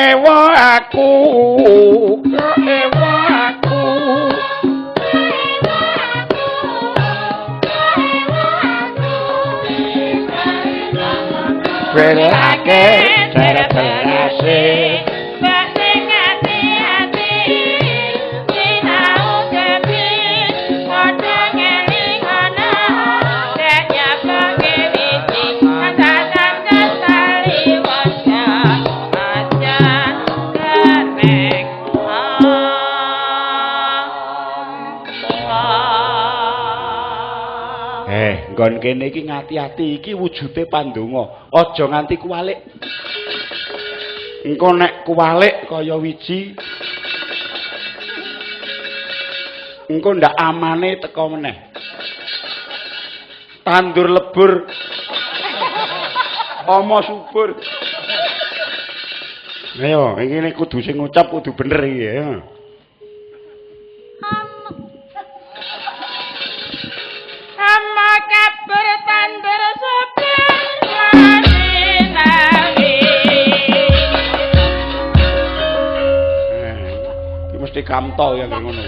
Ewa aku, ewa aku. Belake cara berase nggon kene iki ngati-ati iki wujude pandonga. Aja nganti kuwalik. Engko nek kuwalik kaya wiji engko ndak amane teko meneh. Tandur lebur ama subur. Ayo, iki nek kudu sing ngucap kudu bener iki ya. Ama kabur tandur subur masinawi. Iki mesti kamto yang ngono.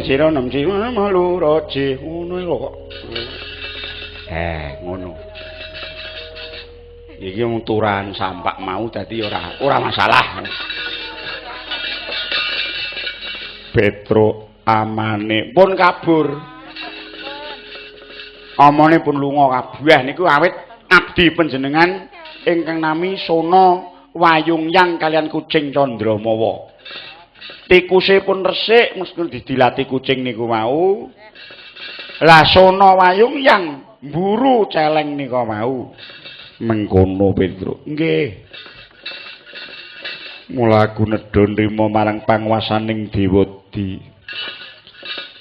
Ciro nem ciro malu roji ngono lho kok. Ngono. Iki mung turan sampak mau dadi ora masalah. Petro amane pun kabur. Amane pun lunga kabeh niku awit abdi panjenengan ingkang nami Sona Wayungyang kalian kucing Candramawa. Tikuse pun resik mesti didilati kucing niku mau. Lah Sona Wayungyang mburu celeng nika mau. Mengkono Petro. Nggih. Mula aku nedha nrima marang panguwasaning Dewadi.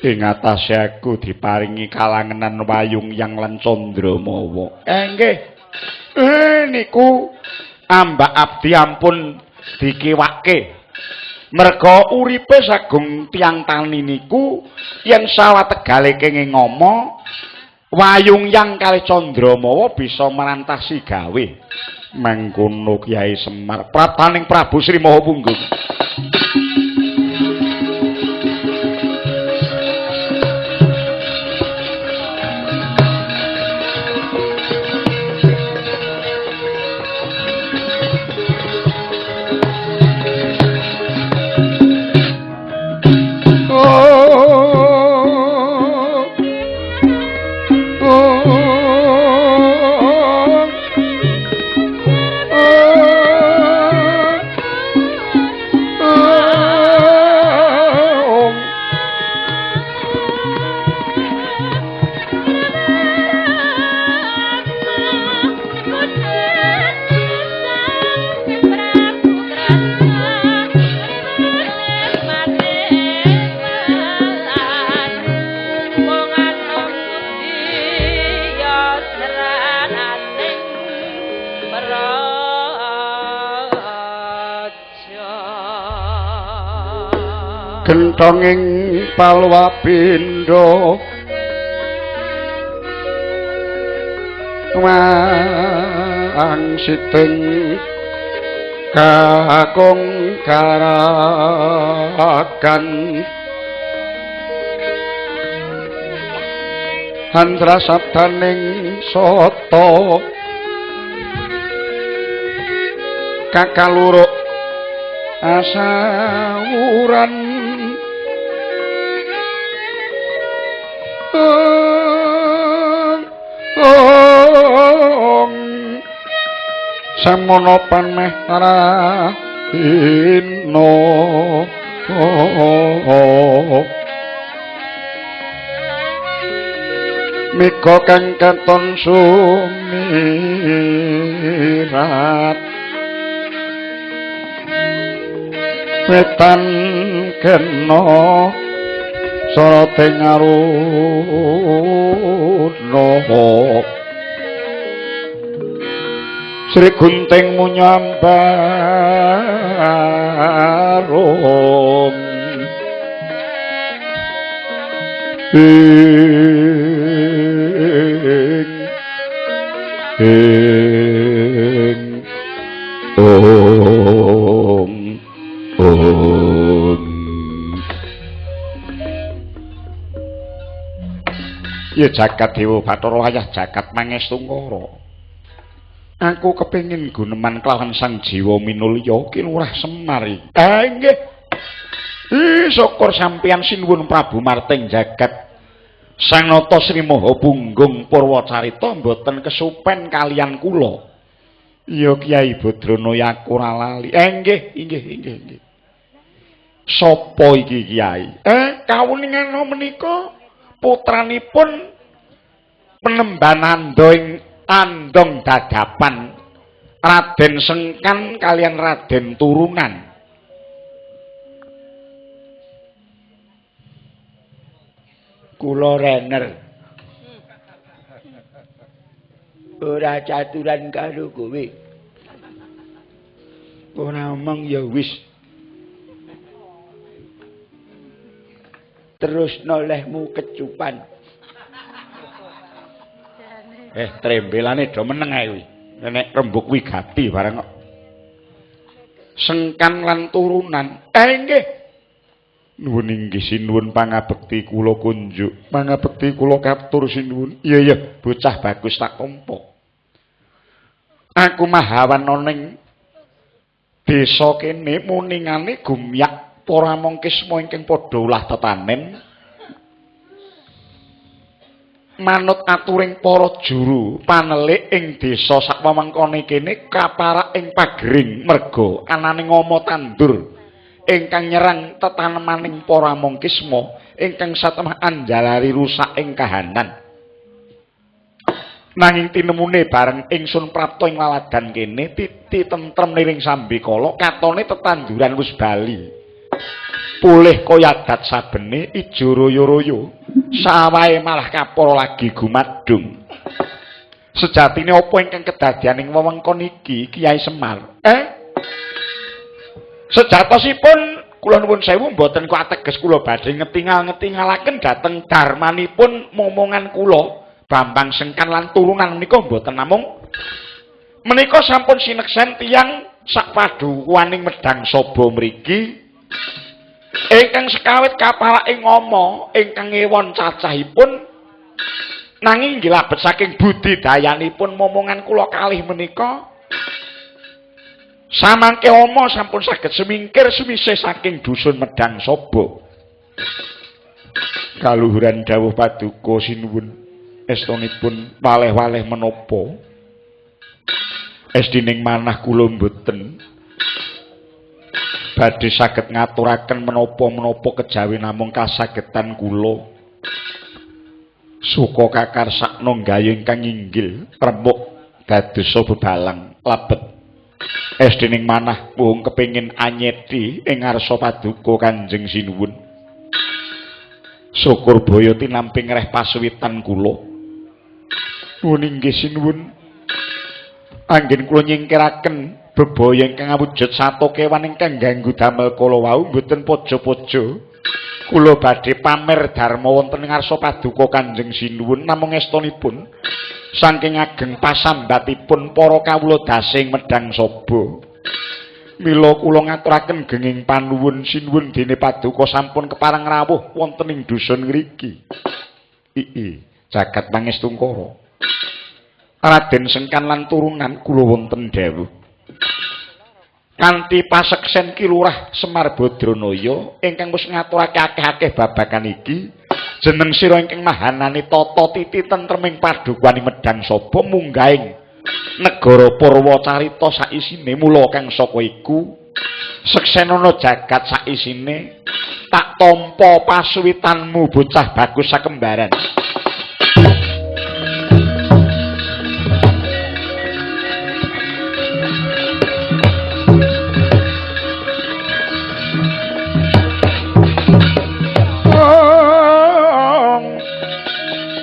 Ing atase aku diparingi kalangenan Wayungyang lan Candramawa. Nggih. Niku ambak abdi ampun dikiwake. Merga uripe sagung tiyang tani niku yen sawah tegale kenging ngama Wayungyang kalih Candramawa bisa merantasi gawe. Mangkono Kyai Semar prataning Prabu Sri Maha Punggung. Genthonging palwabindha wangsiting kakung karagan handra sabdaning sata kakaluruk asawuran. Samono panmeh rahina mika kang katon sumirat wetan kena sorote ngaruna Sri Gunting munyambarung ing ing Ya jagat Dewa Bathara wayah jagat Mangestungkara. Aku kepengin guneman kelawan Sang Jiwa Minulya Ki Lurah Semar. Nggih. Syukur sampeyan sinuwun Prabu Marting jagat Sang Nata Sri Maha Punggung Purwacarita mboten kesupen kalian kula. Ya Kyai Badrana ya aku ora lali. Nggih, inggih, inggih, inggih. Sapa iki Kyai? Kawuningana menika putranipun Penemban Ando ing Andong Dadapan Raden Sengkan kalian Raden Turunan. Kula Renner. Ora caturan karo kowe. Ora omong ya wis. Terus nolehmu kecupan. Trembelane do meneng ae kuwi. Nek rembug wigati bareng kok. Sengkan lan Turunan. Nggih. Nuwun inggih sinuwun pangabekti kula kunjuk. Pangabekti kula katur sinuwun. Iya iya, bocah bagus tak tampa. Aku mahawan ning desa kene muningane gumyak para mangkisma ingkang padha ulah tetanen. Manut aturing para juru panelik ing desa sakwewengkone kene kaparak ing pagering merga anane ngomo tandur ingkang nyerang tetanemaning para mangkisma ingkang satemah anjalari rusak ing kahanan. Nanging tinemune bareng ingsun prapta ing laladan kene titi tentrem niring sambikala katone tetanduran wis bali. Pulih kaya adat sabene ijo royo-royo, sawahe malah kapara lagi gumadung. Sejatine apa ingkang kedadian ing wewengkon iki Kyai Semar? Sejatosipun kula nuwun sewu mboten kuateges kula badhe ngetingal-ngetingalaken dhateng darmanipun momongan kula Bambang Sengkan lan Turunan menika mboten namung menika sampun sineksen tiyang sakpadukuhaning Medang Saba mriki ingkang sekawit kapalak ing ama ingkang ngewon cacahipun nanging nggih labet saking budidayanipun momongan kula kalih menika samangke ama sampun saged semingkir sumisih saking dusun Medang Saba. Kaluhuran dawuh paduka sinuwun estunipun waleh-waleh menapa esdining manah kula mboten badhe saged ngaturaken menapa-menapa kejawi namung kasagetan kula. Suka kakarsakna nggayuh ingkang inggil remuk dadosa bebalang labet esdining manah wong kepengin anyeti ing ngarsa paduka Kanjeng Sinuwun. Syukur baya tinampi ngreh pasuwitan kula. Nuwun inggih sinuwun. Anggen kula nyingkiraken bebaya ingkang awujud sato kewan ingkang ganggu damel kala wau mboten pojo-pojo. Kula badhe pamer dharma wonten ngarsa paduka Kanjeng Sinuwun namung estunipun saking ageng pasambatipun para kawula dasing Medang Saba. Mila kula ngaturaken genging panuwun sinuwun dene paduka sampun kepareng rawuh wonten ing dusun ngriki. Ii, jagat Mangestungkara. Raden Sengkan lan Turunan kula wonten dawuh. Kanthi paseksen Ki Lurah Semar Badranaya ingkang wis ngaturake akeh-akeh babagan iki, jeneng sira ingkang mahanani tata titi tentreming padukuhan Medang Saba munggahing negara Purwacarita saisine. Mula kang saka iku seksenana jagat saisine tak tampa pasuwitanmu bocah bagus sakembaran.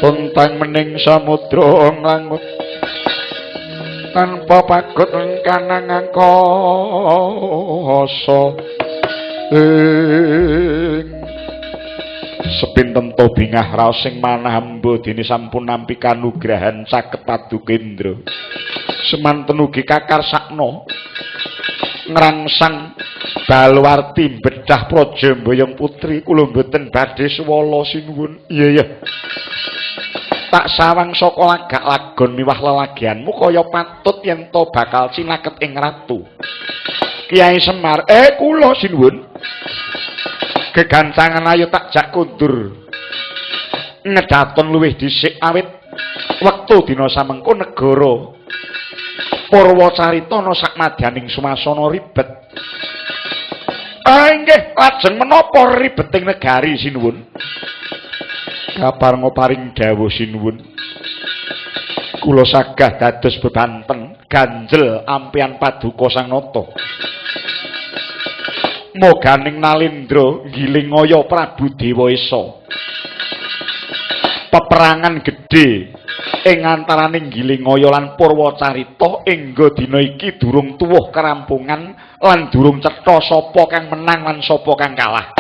Tuntang mening samudra nglangut tanpa pagut kanang angkasa ing sepinten to bingah raos sing manah hamba dene sampun nampi kanugrahan caket padukendra. Semanten ugi kakarsakna ngrangsang baluwarti bedah praja mboyong putri kula mboten badhe suwala sinuwun. Iya iya. Tak sawang saka lagak lagon miwah lelagianmu kaya patut yen to bakal cinaket ing ratu. Kiai Semar, kula sinuwun. Gegancangan ayo tak jak kondur. Ngedaton luwih dhisik awit wektu dina samengko negara Purwacarita ana sakmadyaning sumasana ribet. Nggih, lajeng menapa ribeting negari sinuwun? Kaparenga paring dawuh sinuwun. Kula sagah dados bebanten ganjel ampian paduka Sang Nata. Moganing Nalendra nggiling ngaya Prabu Dewa Esa. Peperangan gedhe ing antaraning Gilingaya lan Purwacarita engga dina iki durung tuwuh kerampungan lan durung cetha sapa kang menang lan sapa kang kalah.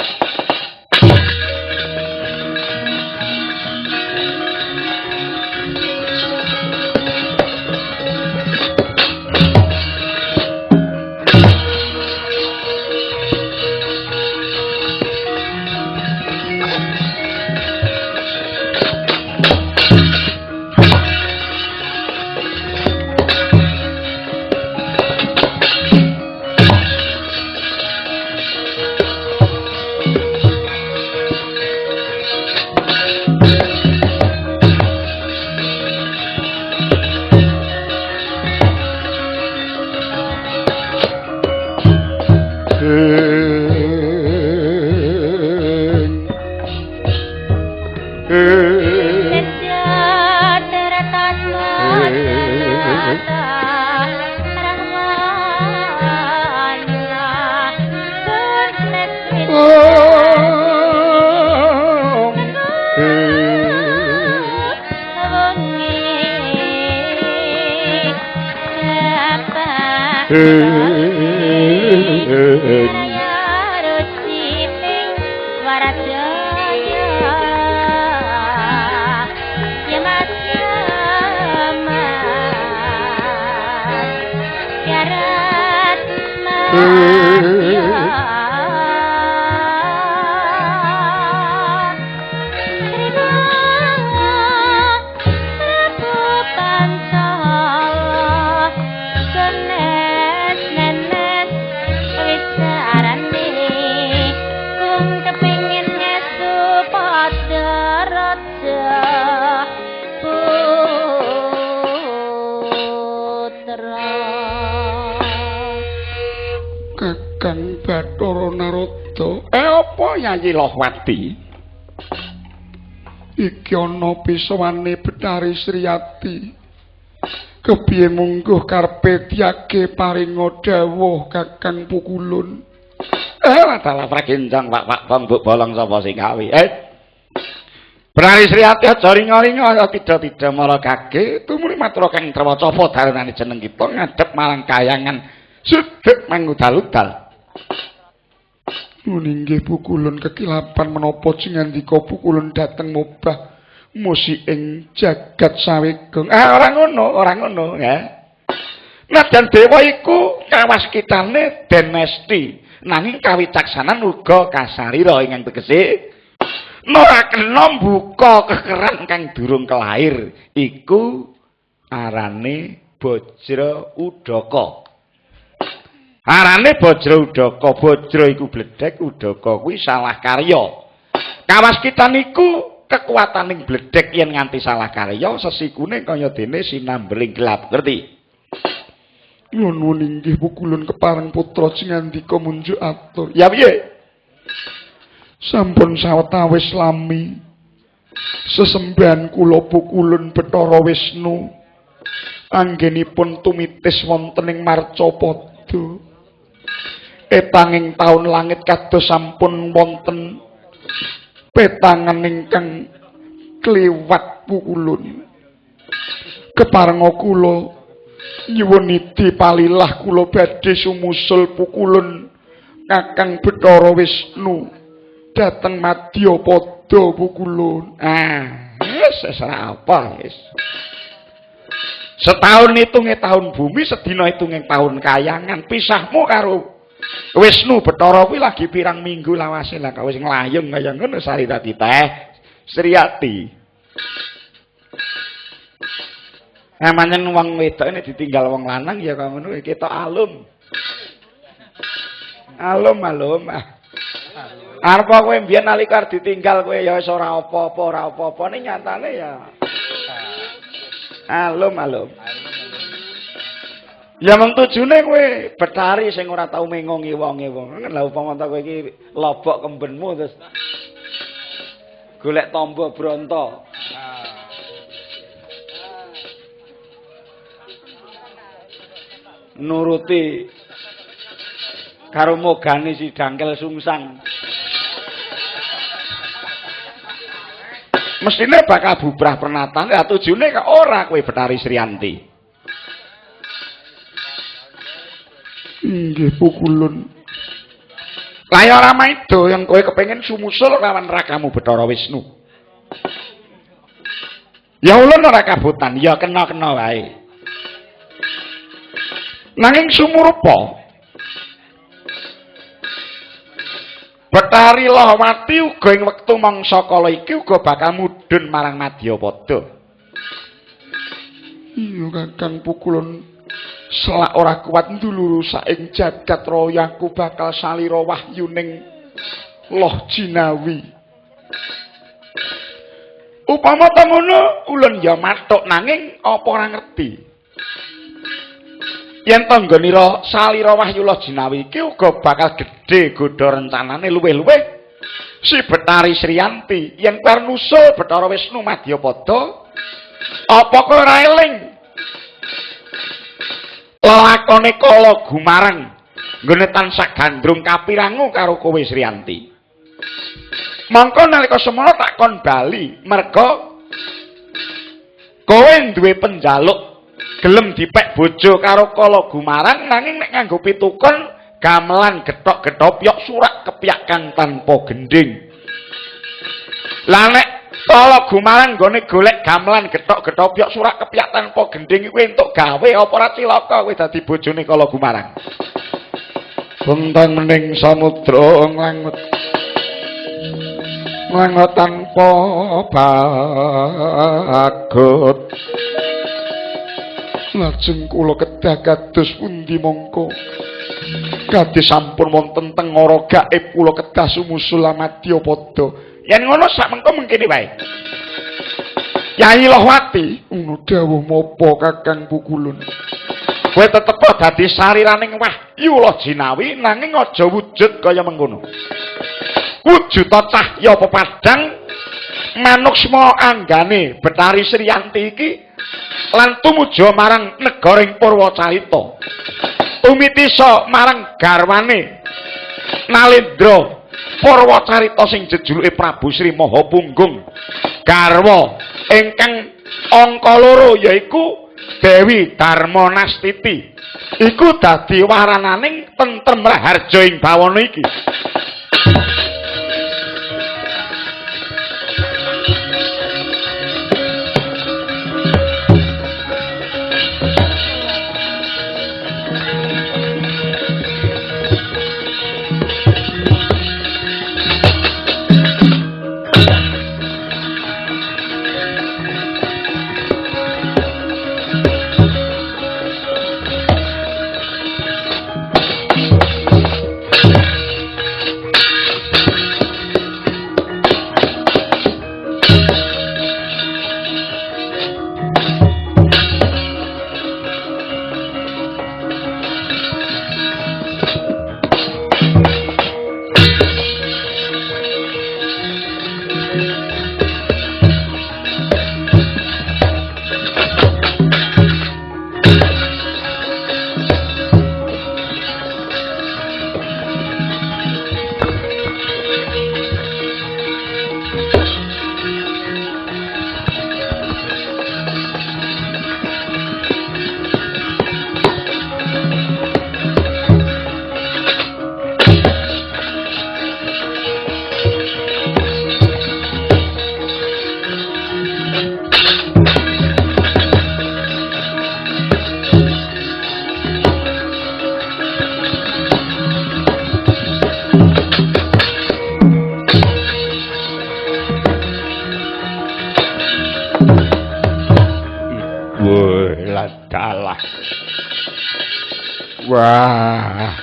Yayi Lohwati iki ana pisawane Betari Sriyati kepiye mungguh karepe diake paringa dawuh Kakang Pukulun. Wadalah pragenjang Pak Pak Bang Mbok Bolong sapa sing gawe. Betari Sriyati aja ringa-ringa tidak-tidak mara kage tumuli matur kang trawaca apa dalanane jeneng kita ngadhep marang kayangan sudhek mangudal-udal. Nun inggih Pukulun kekilapan menapa sing ngandika Pukulun dhateng mobah musi ing jagat sawegong. Ora ngono, ora ngono ya. Nadyan dewa iku kawaskitane den mesti, nanging kawicaksanan uga kasarira ingkang tegese ora kena mbuka kekeran kang durung kelair iku arane Bajra Udaka. Arane Bajra Udaka, Bajra iku bledhek, Udaka kuwi salah karya. Kawaskitan iku kekuataning bledhek yen nganti salah karya sesikune kaya dene sinambeling gelap, ngerti? Nyuwun inggih Pukulun kepareng putra sing ngandika munjuk atur. Ya piye? Sampun sawetawis lami sesembahan kula Pukulun Bathara Wisnu anggenipun tumitis wonten ing Marcapada. Etanging taun langit kados sampun wonten petangan ingkang kliwat Pukulun. Keparenga kula nyuwun idi palilah kula badhe sumusul Pukulun Kakang Bathara Wisnu dhateng Madyapada Pukulun. Wis ora apa wis. Setahun hitunge tahun bumi, sedina hitunge tahun kayangan. Pisahmu karo Wisnu Bathara kuwi lagi pirang minggu lawase lah kok wis nglayung kaya ngono Sarirati teh Sriyati. Nah, pancen wong wedok ini ditinggal wong lanang ya kaya ngono ketok alum. Alum alum. Arep kowe mbiyen nalika ditinggal kowe ya wis ora apa-apa, ora apa-apa ning nyatane ya alum alum. Ya mung tujune kowe Betari sing ora tau mengongi wonge wong. Lah upama ta kowe iki lobok kembenmu terus golek tombo bronto. Nuruti karo mogane si dangkel sungsang. Mestine bakal bubrah pernatan. Lah tujune kok ora kowe Betari Srianti. Inggih pukulun. Lah ya ora maida yang kowe kepengin sumusul lawan rakamu Bathara Wisnu. Ya ulun ora kabutan, ya kena-kena wae. Nanging sumurupa Betari Lohwati uga ing wektu mangsa kala iki uga bakal mudhun marang Madyapada. Iya Kakang pukulun, selak ora kuat nduluru saing jagat raya aku bakal salira wahyuning Loh Jinawi. Upama ta ngono ulun ya mathuk nanging apa ora ngerti. Yen tangganira salira wahyu Loh Jinawi iki uga bakal gedhe godha rencanane luwih-luwih si Betari Srianti yen kowe nusul Bathara Wisnu Madyapada apa kowe ora eling lelakone kala gumareng nggone tansah gandrung kapirangu karo kowe Srianti. Mongko nalika semono tak kon bali merga kowe duwe penjaluk gelem dipek bojo karo kala gumarang nanging nek nganggo pitukon gamelan gethok-gethopyok surak kepyak kang tanpa gendhing. Lah nek kala gumarang nggone golek gamelan gethok-gethopyok surak kepyak tanpa gendhing iku entuk gawe apa ora cilaka kowe dadi bojone kala gumarang. Bentang mening samudra nglangut nglangut tanpa bagot. Lajeng kula kedah kados pundi mongko? Kadhe sampun wonten tengara gaib kula kedah sumusul Madyapada. Yen ngono sak mengko mengkene wae. Yai Lohwati, ngono dawuh mopo Kakang Pukulun? Kowe tetep dadi sariraning wahyu Loh Jinawi nanging aja wujud kaya mengkono. Wujud cahya pepadhang manuksma anggane Betari Srianti iki lan tumuju marang negara ing Purwacarita. Tumitisa marang garwane Nalendra Purwacarita sing jejuluke Prabu Sri Maha Punggung. Garwa ingkang angka loro yaiku Dewi Darmanastiti. Iku dadi warananing tentrem raharja ing bawana iki. Wah.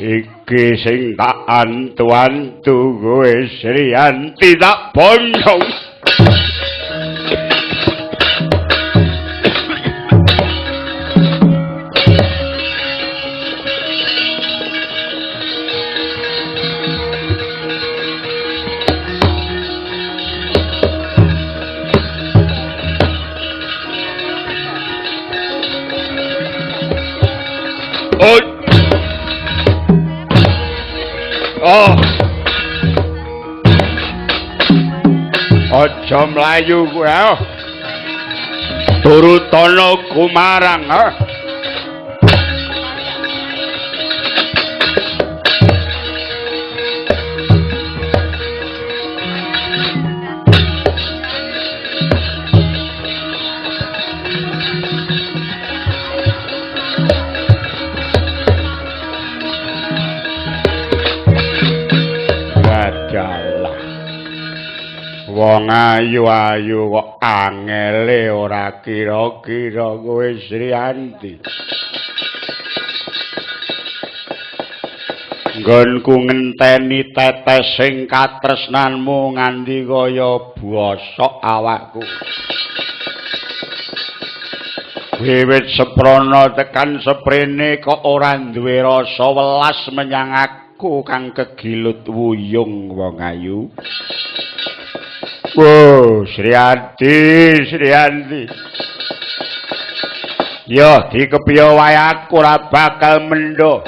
Iki sing tak antu-antu kowe Sriyanti tak bonyong. Oh. Aja mlayu kowe. Turutana kumarang, ha. Wong ayu-ayu kok angele ora kira-kira kowe Sriyanti. Nggonku ngenteni tetes sing katresnanmu nganti kaya bosok awakku. Wiwit seprana tekan seprene kok ora duwe rasa welas menyang aku kang kegilut wuyung wong ayu. Oh, Sriyanti, Sriyanti. Yo, dikepiye wae aku ora bakal mendho.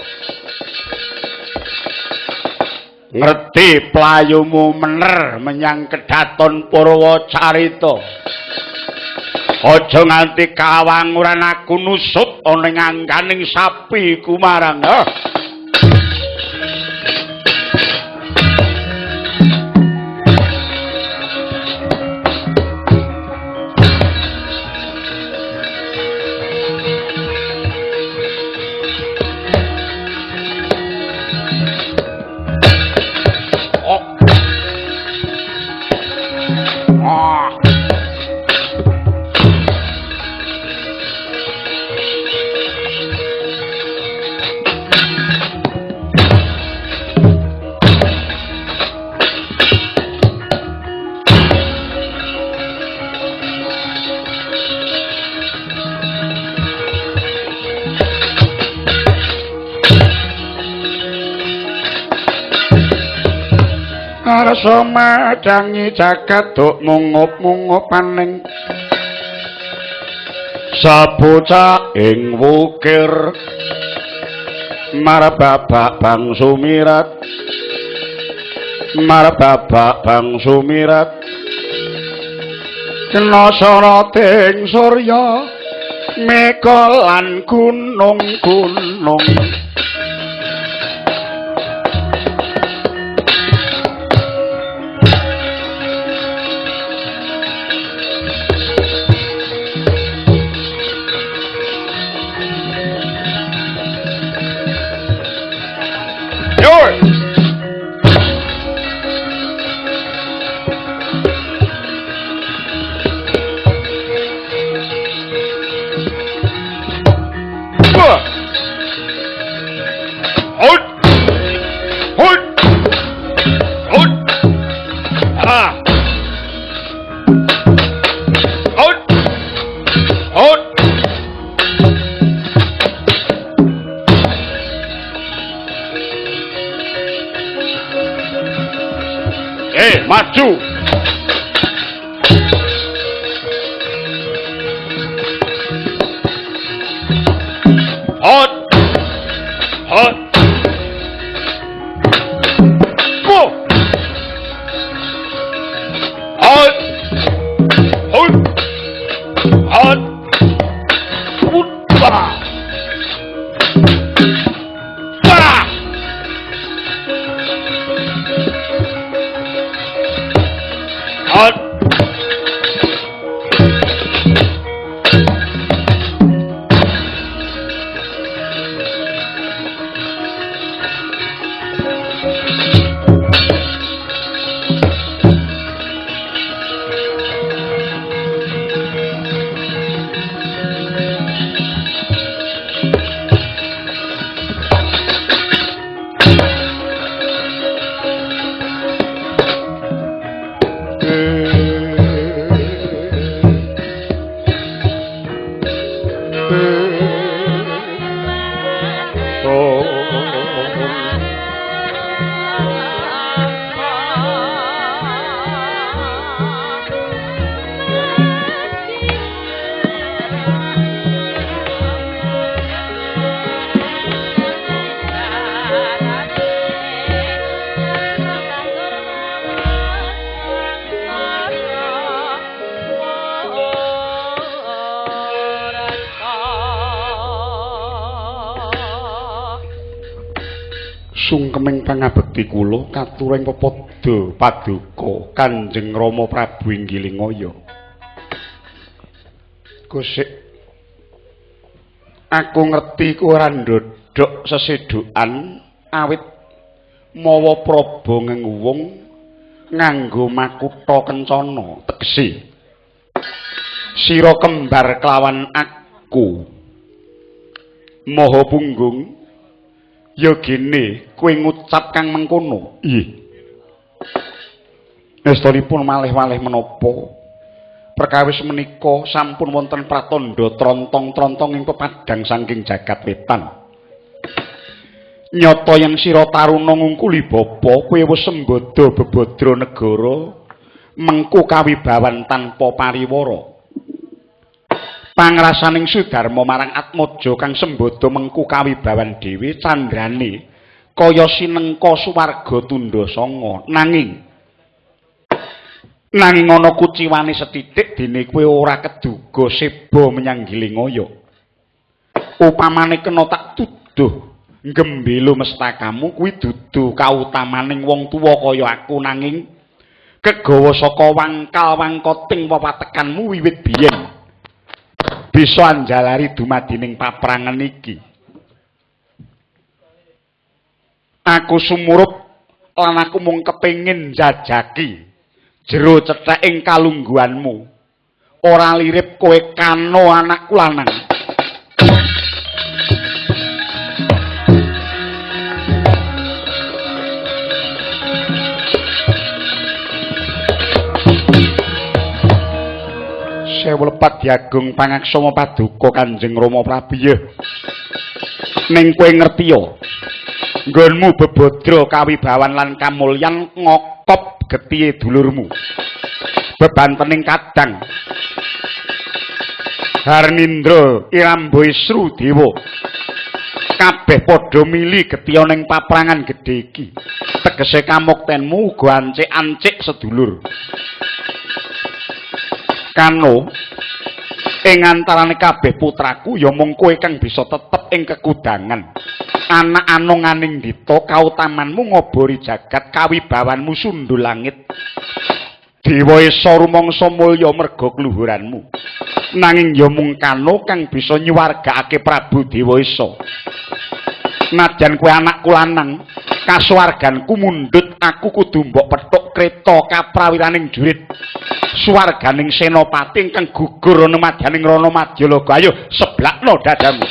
Ngerti playumu mener menyang kedaton Purwacarita. Aja nganti kawanguran aku nusut ana ing angganing sapi kumarang. Arsa madangi jagat duk mungup-mungupaning sabocah ing wukir marbabak bang sumirat marbabak bang sumirat kena soroting surya mega lan gunung-gunung. Maju. Hot. Hot. Go. Hot. Hot. Hot. Wah. Wah. Sungkeming pangabekti kula katuring pepadha paduka Kanjeng Rama Prabu Inggilingaya. Gosik, aku ngerti kowe ora ndodhok sesedukan awit mawa praba ngenguwung nganggo makutha kencana, tegese sira kembar kelawan aku. Maha Punggung, ya gene kowe ngucap kang mengkono. Iya. Nestonipun malih-malih menapa? Perkawis menika sampun wonten pratandha trontong-trontong ing pepadang saking jagat wetan. Nyata yen sira taruna ngungkuli bapa, kowe wis sembada bebadra negara mengku kawibawan tanpa pariwara. Pangrasaning Sudarma marang Atmaja kang sembada mengku kawibawan dhewe candrane kaya sinengka suwarga tundha sanga. Nanging ana kuciwane sethithik dene kowe ora keduga seba menyang Gilingaya. Upamane kena tak tuduh nggembelo mestakamu kuwi dudu kautamaning wong tuwa kaya aku, nanging kegawa saka wangkal-wangkoting wewatekanmu wiwit biyen bisa anjalari dumadining paprangan iki. Aku sumurup lan aku mung kepengin njajaki jero cethaking kalungguhanmu. Ora lirip kowe kano anakku lanang. Sewu lepat diagung pangaksama paduka Kanjeng Rama Prabu. Ning kowe ngerti ya, nggonmu bebadra kawibawan lan kamulyan ngokop getihe dulurmu. Bebantening kadang Harnindra Irambo Isru Dewa kabeh padha mili getiha ning paprangan gedhe iki. Tegese kamuktenmu uga ancik-ancik sedulur. Kano ing antarane kabeh putraku ya mung kowe kang bisa tetep ing kekudangan. Anak anonganing dita kautamanmu ngobori jagat, kawibawanmu sundul langit. Dewa Esa rumangsa mulya merga kluhuranmu. Nanging ya mung Kano kang bisa nyuwargakake Prabu Dewa Esa. Najan kowe anakku lanang, kasuwarganku mundhut, aku kudu mbok pethuk kreta kaprawiraning jurit. Suwarganing senopati ingkang gugur ana madyaning rana madyalaga. Ayo seblakno dadamu.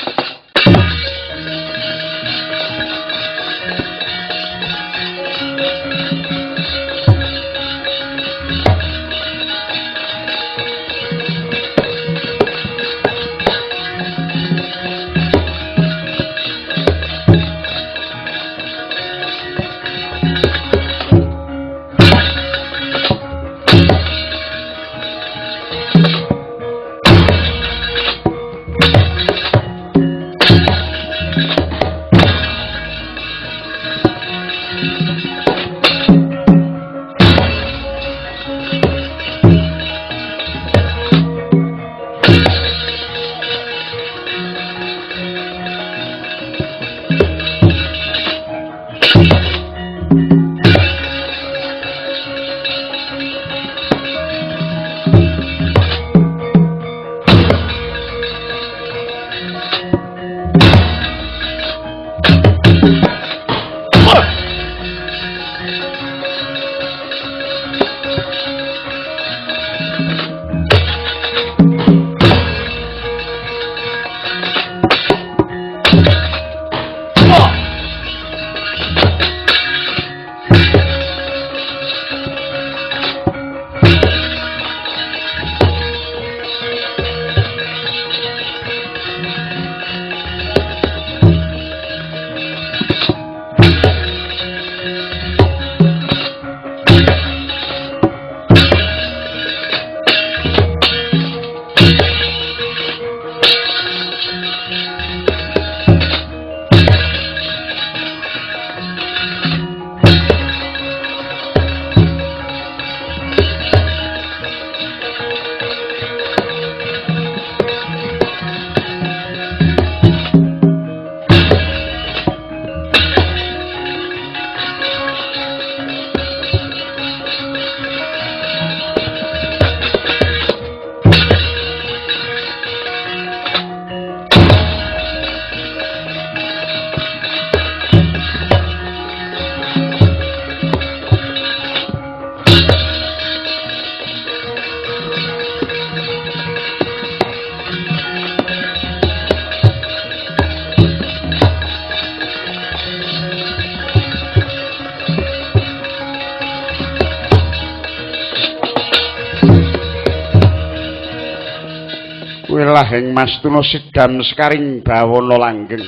Welahing Mastuna sidam sekaring bawana langgeng.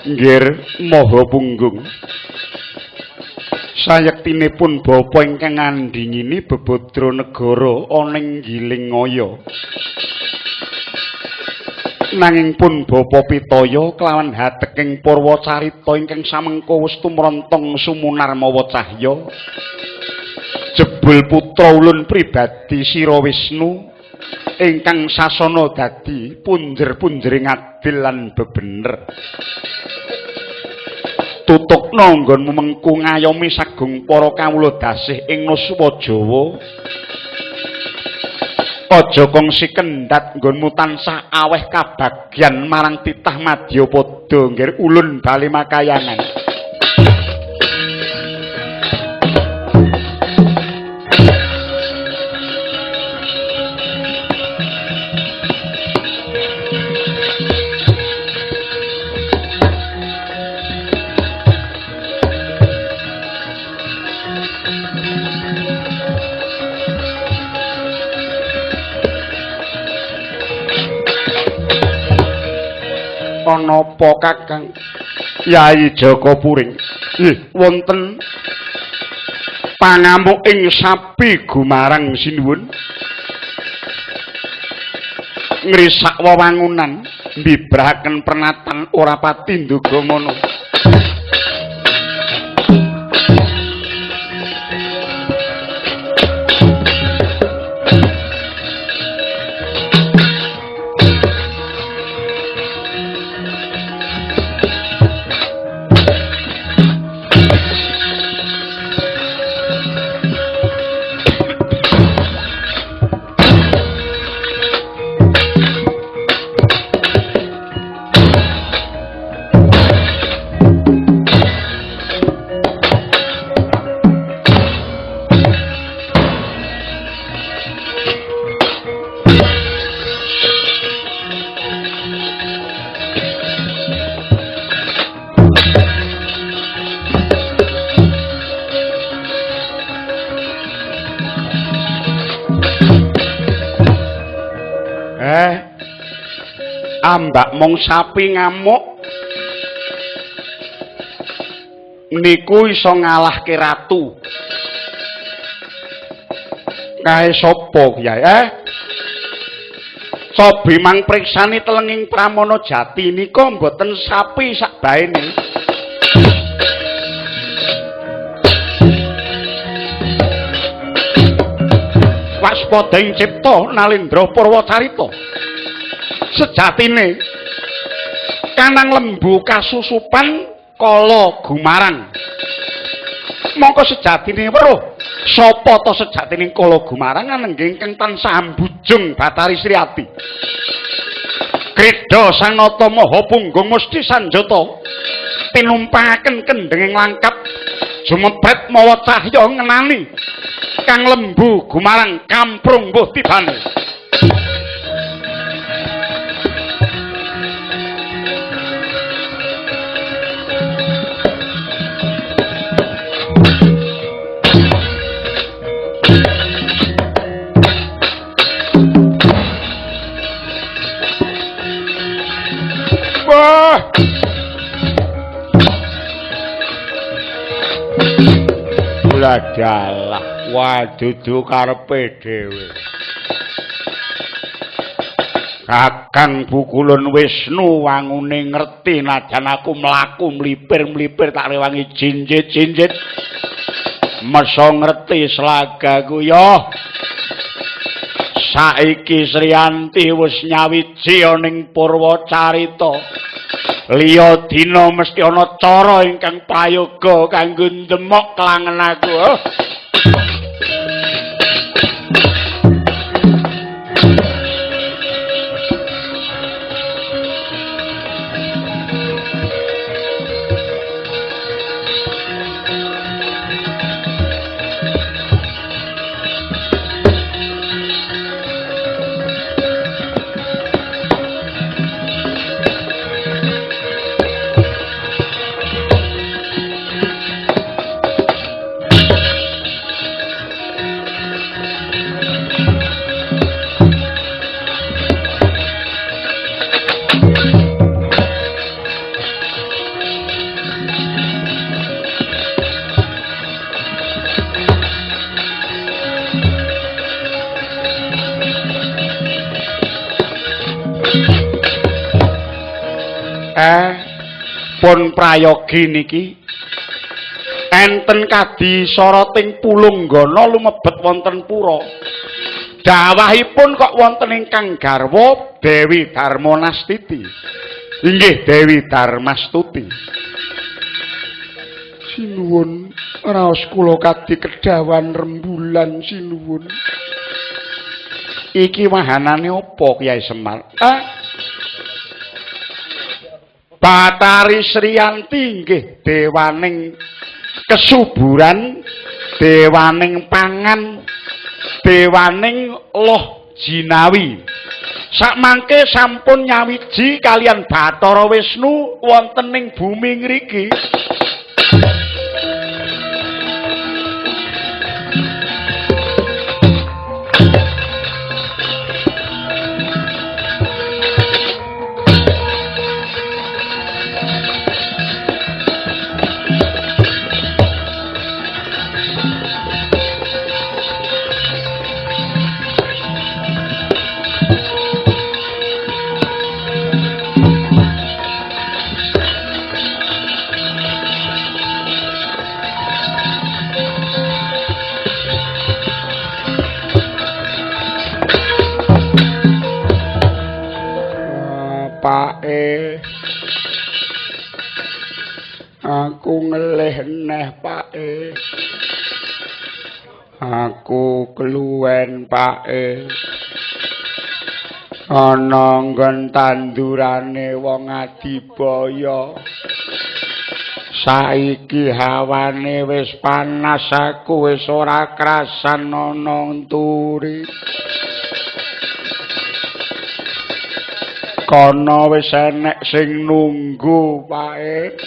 Nggir maha punggung. Sayektinipun bapa ingkang ngandhingini bebadra negara ana ing Giling Ngaya. Nanging pun bapa pitaya kelawan hateking purwacarita ingkang samengko wis tumrontong sumunar mawa cahya. Jebul putra ulun pribadi Sira Wisnu ingkang sasana dadi punjer-punjering adil lan bebener. Tutukna nggonmu mengku ngayomi sagung para kawula dasih ing Nuswa Jawa. Aja kongsi kendhat nggonmu tansah aweh kabagyan marang titah madyapada nggir ulun bali makayangan. Ana apa Kakang Yai Jaka Puring? Nggih, wonten pangamuk ing sapi gumarang sinuwun. Ngrisak wewangunan, mbibrahaken pernatan ora pati nduga mana. Ambak mong sapi ngamuk niku iso ngalahke ratu. Kae sapa Kyai? Cobi mang priksani telenging Pramana Jati nika mboten sapi sak baene. Waspada ing cipta Nalendra Purwacarita. Sejatine kanang lembu kasusupan kala gumarang. Mongko sejatine weruh sapa ta sejatine kala gumarang anenggih ingkang tansah ambujung Bathari Sriati. Krida sanata maha punggung musti sanjata tinumpangaken kendhenging langkap jumepret mawa cahya ngenani kang lembu gumarang kamprung mbuh tibane. Wah. Dalah, wah dudu karepe dhewe. Kakang Pukulun Wisnu wangune ngerti najan aku mlaku mlipir-mlipir tak rewangi jinjit-jinjit. Meso ngerti slagaku ya. Saiki Srianti wis nyawiji ning Purwacarita. Liya dina mesti ana cara ingkang prayoga kanggo ndemok kelangen aku. Oh. Pun prayogi niki. Enten kadi soroting Pulunggana lumebet wonten pura. Dawahipun kok wonten ingkang garwa Dewi Darmanastiti. Inggih Dewi Darmastuti. Sinuwun raos kula kadi kedawan rembulan sinuwun. Iki wahanane apa Kyai Semar? Batari Sriyanti inggih dewaning kesuburan, dewaning pangan, dewaning loh jinawi. Sakmangke sampun nyawiji kalian Bathara Wisnu wonten ing bumi ngriki. Pake, aku ngelih neh pake, aku keluwen pake, ana nggon tandurane wong Adibaya. Saiki hawane wis panas, aku wis ora krasan ana nturi. Kono wis enek sing nunggu pae.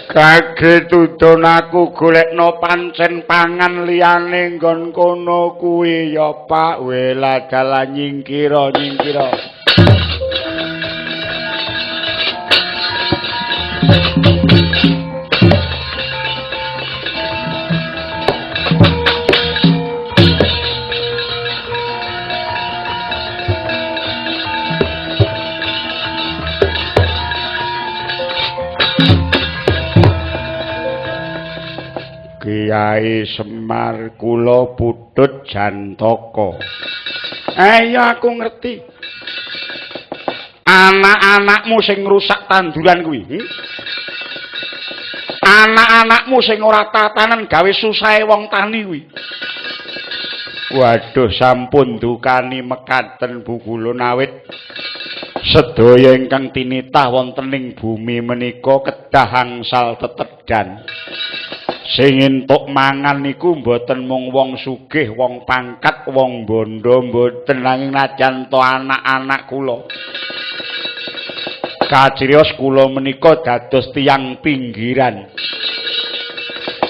Kaget udun aku golekno pancen pangan liyane nggon kono kuwi ya Pak. Wela dalan nyingkira nyingkira. Kyai Semar kula putut Jantaka. Ya aku ngerti. Anak-anakmu sing ngrusak tanduran kuwi. Anak-anakmu sing ora tatanan gawe susahe wong tani kuwi. Waduh, sampun dukani mekaten Bu kula awit sedaya ingkang tinitah wonten ing bumi menika kedah angsal tetedhan. Sing entuk mangan niku mboten mung wong sugih, wong pangkat, wong bondo mboten, nanging najan to anak-anak kula. Kacirios kula menika dados tiyang pinggiran.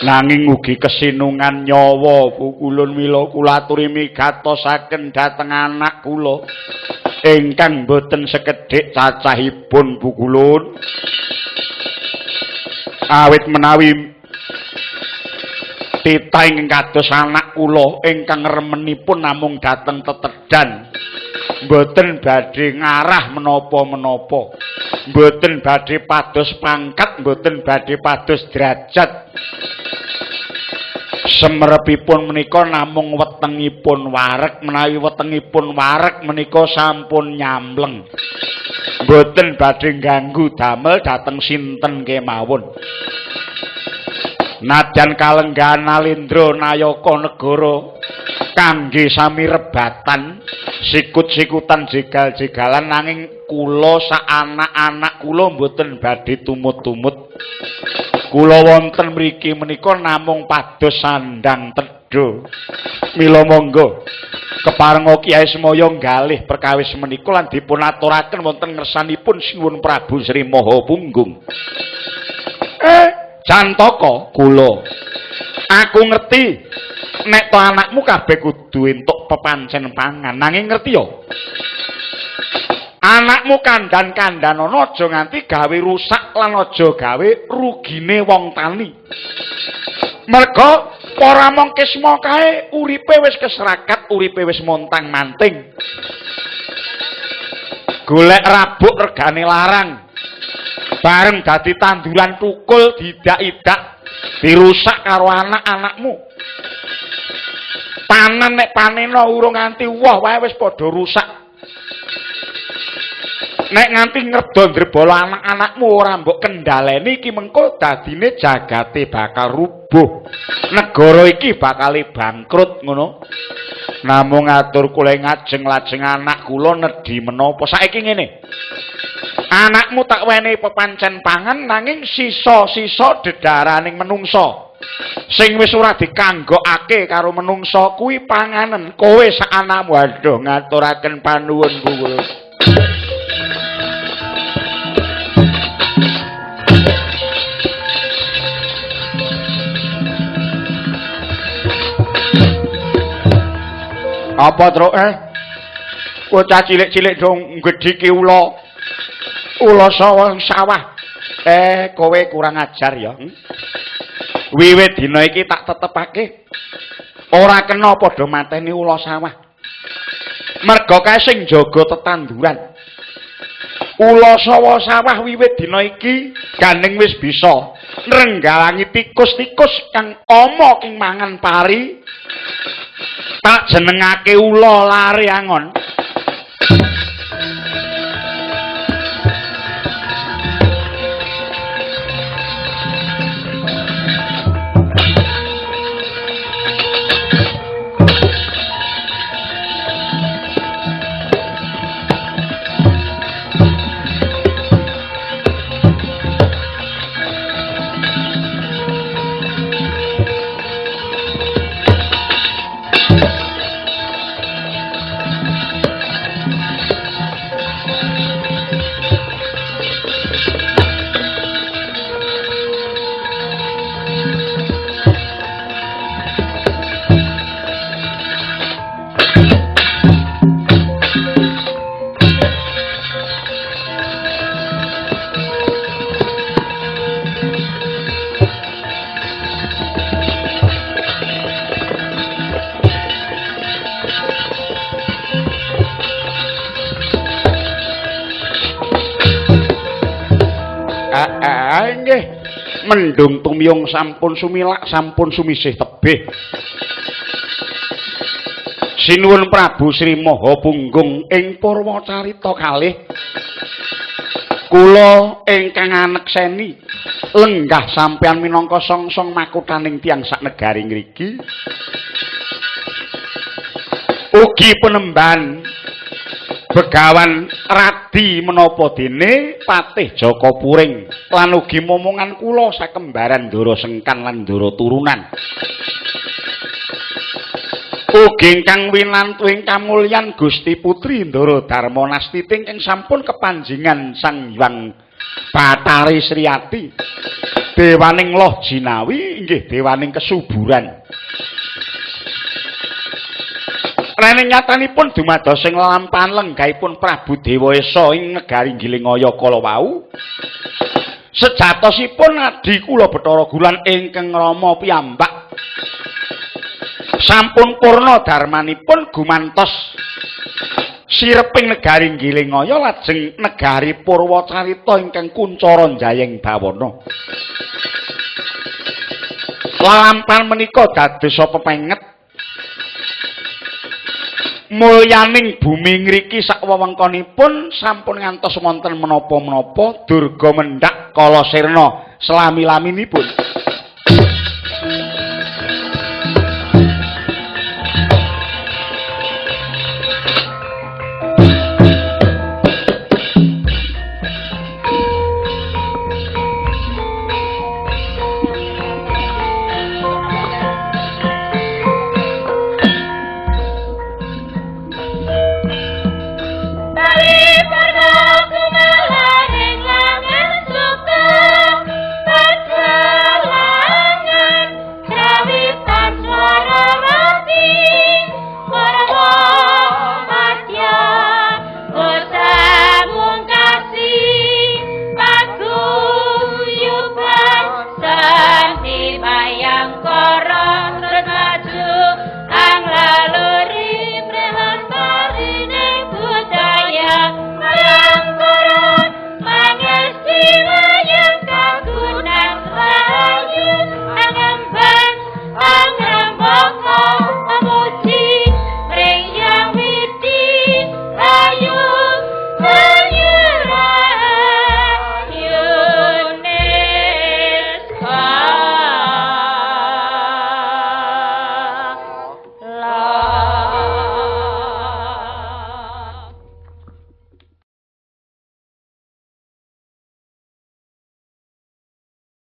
Nanging ugi kesinungan nyawa pukulun mila kula aturi migatosaken dhateng anak kula ingkang mboten sekedhik cacahipun pukulun. Awit menawi titah ingkang kados anak kula ingkang remenipun namung dhateng tetedhan, mboten badhe ngarah menapa-menapa, mboten badhe pados pangkat, mboten badhe pados derajat. Semerepipun menika namung wetengipun wareg, menawi wetengipun wareg menika sampun nyamleng, mboten badhe ngganggu damel dhateng sinten kemawon. Nadyan kalenggahan Nalendra nayaka negara kangge sami rebatan sikut-sikutan jegal-jegalan, nanging kula sak anak-anak kula mboten badhe tumut-tumut. Kula wonten mriki menika namung pados sandang tedha. Mila monggo keparenga Kyai Semaya nggalih perkawis menika lan dipun aturaken wonten ngersanipun Sinuwun Prabu Sri Maha Punggung. Jantaka kula, aku ngerti nek to anakmu kabeh kudu entuk pepancen pangan, nanging ngerti ya anakmu kandhan-kandhanana aja nganti gawe rusak lan aja gawe rugine wong tani. Merga para mangkisma kae uripe wis keserakat, uripe wis montang-manting. Golek rabuk regane larang. Bareng dadi tanduran tukul diidak-idak, dirusak karo anak-anakmu. Panen nek panena urung nganti woh wae wis padha rusak. Nek nganti ngredha ndrebala anak-anakmu ora mbok kendhaleni iki mengko dadine jagate bakal rubuh. Negara iki bakal bangkrut ngono. Namung atur kula ngajeng-lajeng anak kula nedhi menapa. Saiki ngene. Anakmu tak wenehi pepancen pangan nanging sisa-sisa dedaraning menungsa sing wis ora dikanggokake karo menungsa kuwi panganen kowe sak anakmu. Aduh, ngaturaken panuwun Bu kula. Apa truk Bocah cilik-cilik dong gedhiki ula. Ula sawah sawah. Kowe kurang ajar ya. Wiwit dina iki tak tetepake ora kena padha mateni ula sawah. Merga kae sing jaga tetanduran. Ula sawa sawah wiwit dina iki gandeng wis bisa nrenggalangi tikus-tikus kang ama king mangan pari. Tak jenengake ula lare angon. Mendung tumiyung sampun sumilak sampun sumisih tebih. Sinuwun Prabu Sri Maha Punggung ing Purwacarita kalih kula ingkang anekseni lenggah sampeyan minangka songsong makuthaning tiyang sak negari ngriki. Ugi penemban Begawan Radi menapa dene Patih Jaka Puring lan ugi momongan kula sakembaran Ndara Sengkan lan Ndara Turunan. Ugi ingkang winantu ing kamulyan Gusti Putri Ndara Darma Nastiti ingkang sampun kepanjingan Sang Hyang Bathari Sriyati dewaning Loh Jinawi inggih dewaning kesuburan. Rene nyatanipun dumados ing lelampahan lenggahipun Prabu Dewa Esa ing negari Gilingaya kala wau. Sejatosipun adi kula Bathara Gulan ingkang rama piyambak sampun purna darmanipun gumantos sireping negari Gilingaya lajeng negari Purwacarita ingkang kuncara njayeng bawana. Lelampahan menika dados pepenget mulyaning bumi ngriki sak wewengkonipun sampun ngantos wonten menapa-menapa durga mendhak kala sirna selami-laminipun.